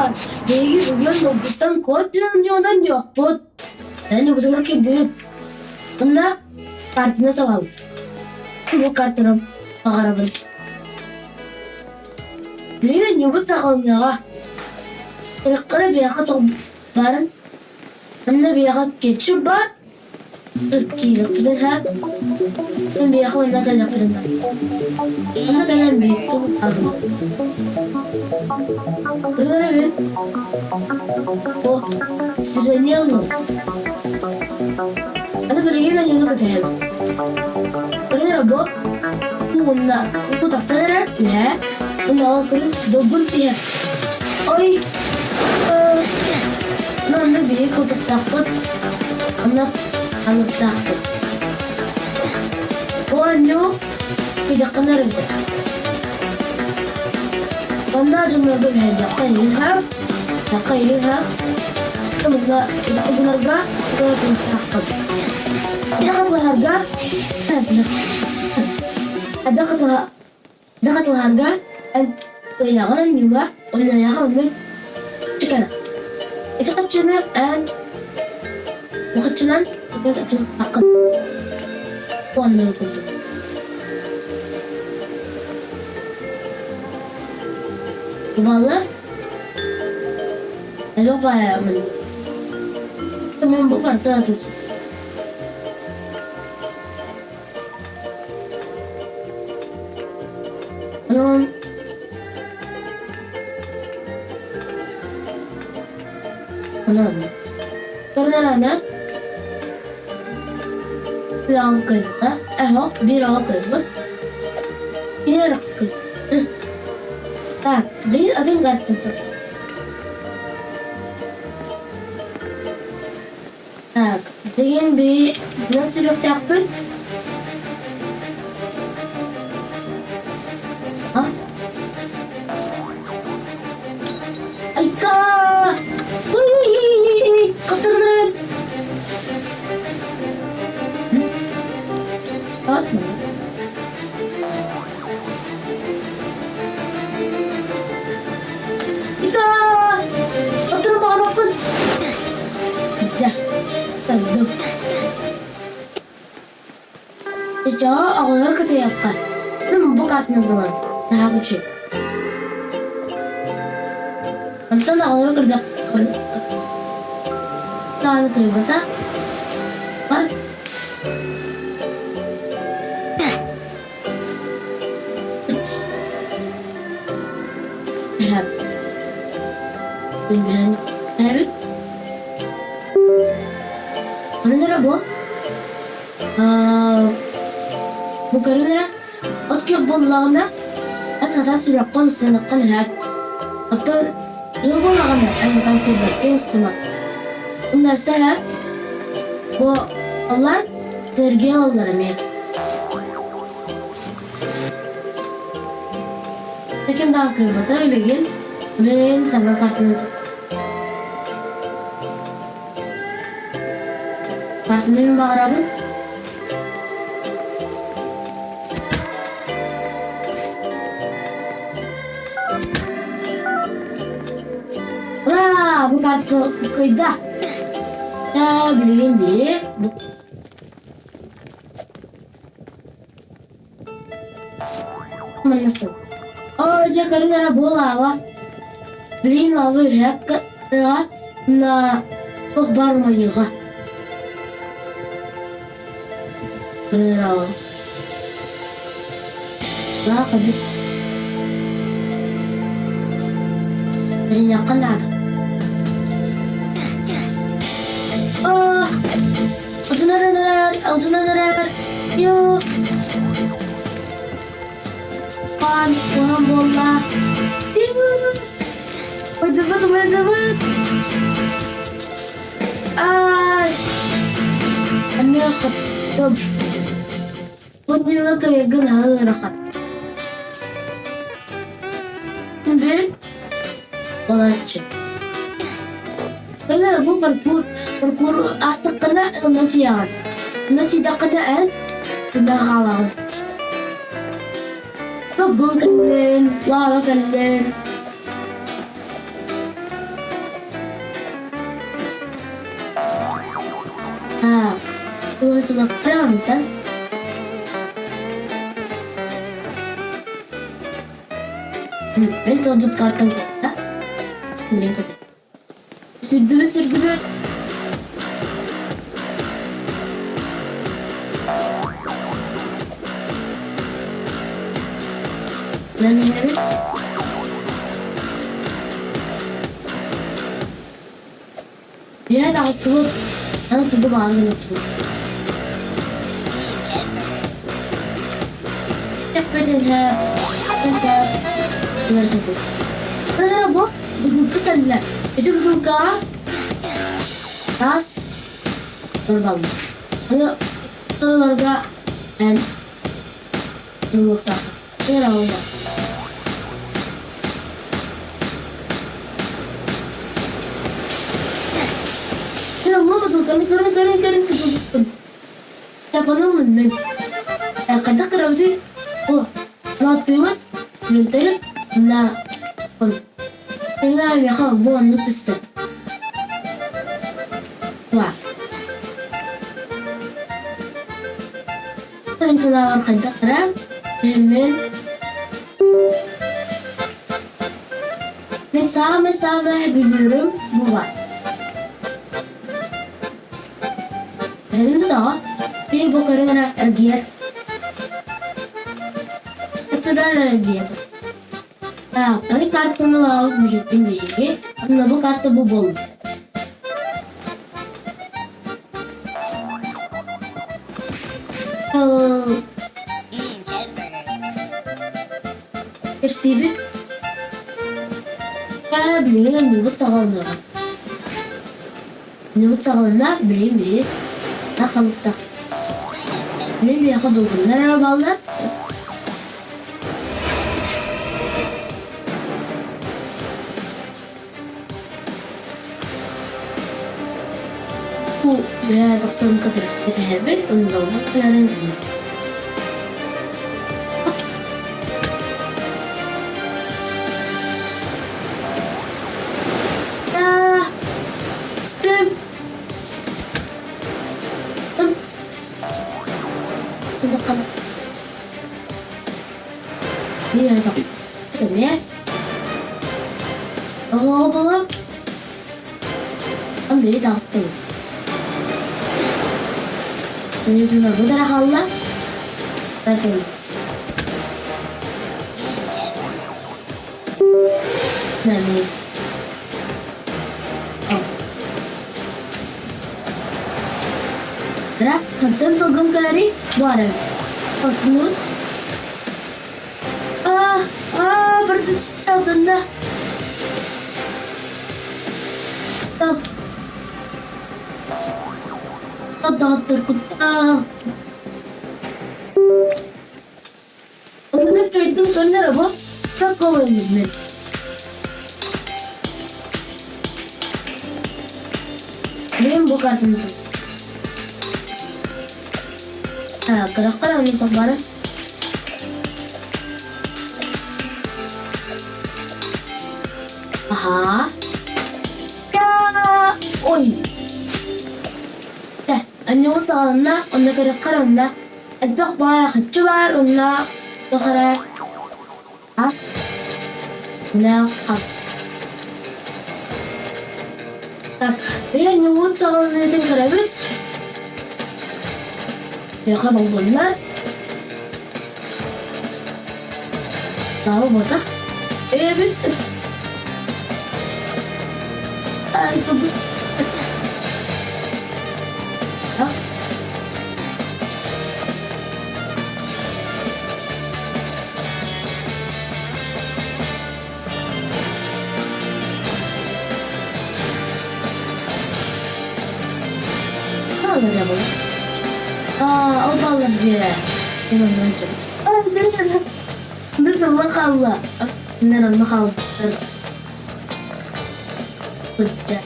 Оҕолоор, биһиги бүгүн булгуттан код диэн оонньуунан ньуохпут. Эн убутугар киирдибит. Онно картина талабыт. Бу картина баҕарабын. Билигин оонньуубут саҕаланыаҕа. Кырыккара биһиэхэ тоҕо баарын, онно биһиэхэ кетчуп баар, Киириэхпитин сөп. Биһиэхэ онно кэлиэхпитин Онно кэлэн биирдэ куттаатым. Көрөрөбүн бу сижение ыллым. Аны билигин онньууну кэтэһэбин. Көрөн бу уонна бу тахсан эрэр үһэ уонна ол көрүн долгун иһэр. Ой Манна биһиги кутуктаахпыт, онно аныктаахпыт. Оонньуу кыйдаххына эрэ Онно дьоннорго биһэрдэххэ иһэр, дахха иһэр, онно угунарга туттаахпыт. Дахатылаһарга Дахатылаһарга эн ыйаҕын анньыыга уонна оннук чыкара. Ити хаччыны эн бу хаччынан атыылааххын уонна курдук. Бааллар элбэх баайамын. Мен бу барыта атыс. Онон онон Көрүнэрэнэ Үлэҕин кыайбыта, эһок биир оҕо кыайбыт. Кини эрэ кыайбыт. Так, биир атын картата. Так, билигин биһиги сүрүөхтээхпит. А? Айка! Ой-ой-ой! Хатырнырын! Атма. Ика! Хатырмаҕабаппын! Дьэ, талдым. Чочоҕо оҕолор кытыйахха, мин бу картынан ылан, наһаа күчү. Онтон оҕолор кырдьах даҕаны кыайбата. Бар Эбит. Көрүн эрэ бу. Бу көрүн эрэ. От күөх буоллаҕына, ат сатаан сүрэххин ыстаныаххын сөп. Оттон ыал буоллаҕына, эн сатаан сүрбэккин ыстыма. Онно сөп. Бу аллар тыыргыа ылаллар эмиэ. Ким даҕаны кыайбата билигин билигин саҥа картина картина мин баҕарабын Ура! Бу карта кыайда! Билигин бии Манна сыл. Оо, дьэ көрүҥ эрэ бу лава. Билигин лава үһэ кыаҕа на туох баар умайыаҕа. Көрүҥ эрэ ол. Лаах эбит. Тэриниэххэ наада. Аа! Алдьанар эрэр, алдьанан эрэр. Йоо. Хаан, куһаҕан буолла. Ойдубут, ойдубут. Ай! Эмиэ хоттум. Бу кыайарга наһаа ыарахан. Бүт. Болааччы. Кэлэр бу паркур, паркур аастаххына онно тиийэҕин. Онно тиийдэххинэ эн туда хаалаҕын. Тобун кэллин, лава кэллин. тулахтара онтон Мин талбыт картам кытта Мин көтөр. Сүрдүбүт сүрдүбүт. Lan иһэбит. Үөһэ таҕыстыбыт, аны тугу баҕар гыныппыт. Тэппэтинэ Бу бутылка кэллэ. Ити бутылкаҕа таас торбалла. Аны торолорго эн ыллыктаахпын. Ыаралла. Мин онно бутылканы көрөн-көрөн-көрөн тутуллубун. Тапанылмын мин. Хайдах көрөбүтүй? О, мааттыыбыт, мин на Инна миэхэ бу оннук түстэ. Ва. Мин санаабар хайдах эрэ мин Мин саамай-саамай билиирим бу баар. Этэбин тутаҕа, киһи бу көрөн эрэ эргийэр. Турар эргийэ тур. Аны картаны ылаабыт билиттим биһиги, онно бу карта бу буолла. Кэпсиибит. Ээ, билигин анньыбыт саҕаланыаҕа. Анньыбыт саҕаланна, билигин биһи халыктах. Билигин биһиэхэ долгуннар эрэ бааллар. Бу үөһээ тахсан кэтэһэбит, оннооҕор кэлэрин Стым. Сындыкканы. Мен тахстым ээ. Оҕо буолан бэйи таҕыстым. Бу да хаалла. Хантан тылгым кэлэрий бу арай. Хостунут. Аа, аа, барытын Доҕоттор куттаах. Оннук көйдүм көннөрө бу Проколович. Мен бу картаны тут. Кыраккар оннук бары. Аха. Ой. Анньугун саҕаланна, онно көрөххөр онно элбэх баай хаччы баар уонна туох эрэ ас уонна хап. Так, бэйэ анньугун саҕаланыытын көрөбүт. Миэхэ долгуннар. Тау ботах. Эбит. Ай, Аа, ол баллар дьиэ. Мен оннан Дырдылла хаалла. Мен онно хаалбыттар. Бычча.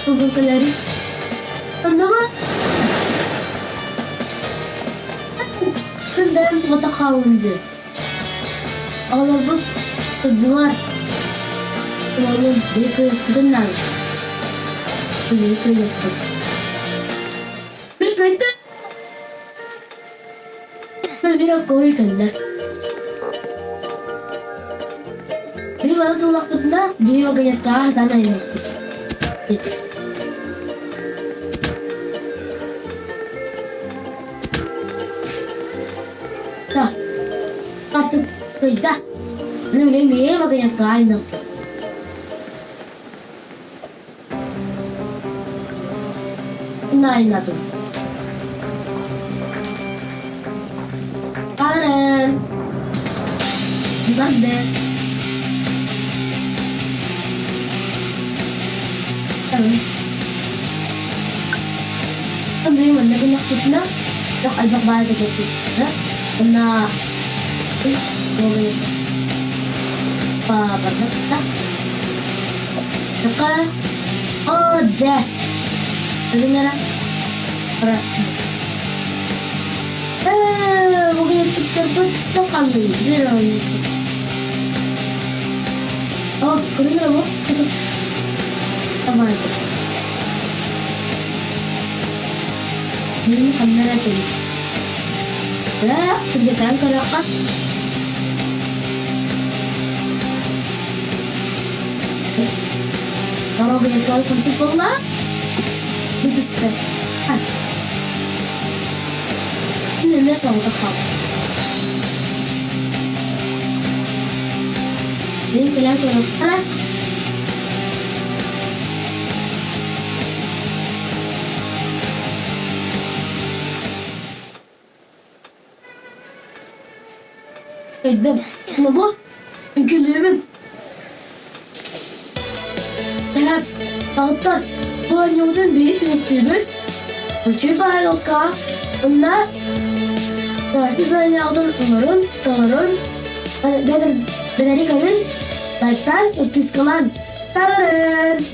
Бүгүнкүлэри Оннуга Күн бэйэм соҕотох хааллым дии. Оҕолорбут кырдьылар. Уолун биир кыайыахпытын наада. Биир кыайыахпыт. Мин кыайдым! Мин оккой кэллэ. Биһи бары тыллахпытына, биһи вагонеткаҕа сатаан айаныахпыт. Да, артык кыйда. Аны билигин биһи вагонеткаҕа айаныахпыт. Айаннатым. Карен! Барды. Билигин манна гыннахпытына, туох элбэх баайы кэпсиэхпит. Уонна барда Такая О, дьэ! Бүгүн Ээ, бүгүн туттарбыт сокаллыы бір О, көрүҥ эрэ бу. Давай. Мин ханна эрэ этим. Ээ, түргэтэн көрүөххэ. Дорогуйа хамсык буолла. Бүтүстэ. Мин эмиэ соҕотох хаалдым. Мин кэлэн көрүөххэ. Өйдөм. Бу үҥкүүлүүбүн. Эһэм, балыктар, бу оонньуубутун биһи түмүктүүбүт. Үчүгэй баайылыкка онно Давайте заняҕытын оҥорун, толорун, бэдэри көрүн, лайктаан, подпискалаан. Тарарын!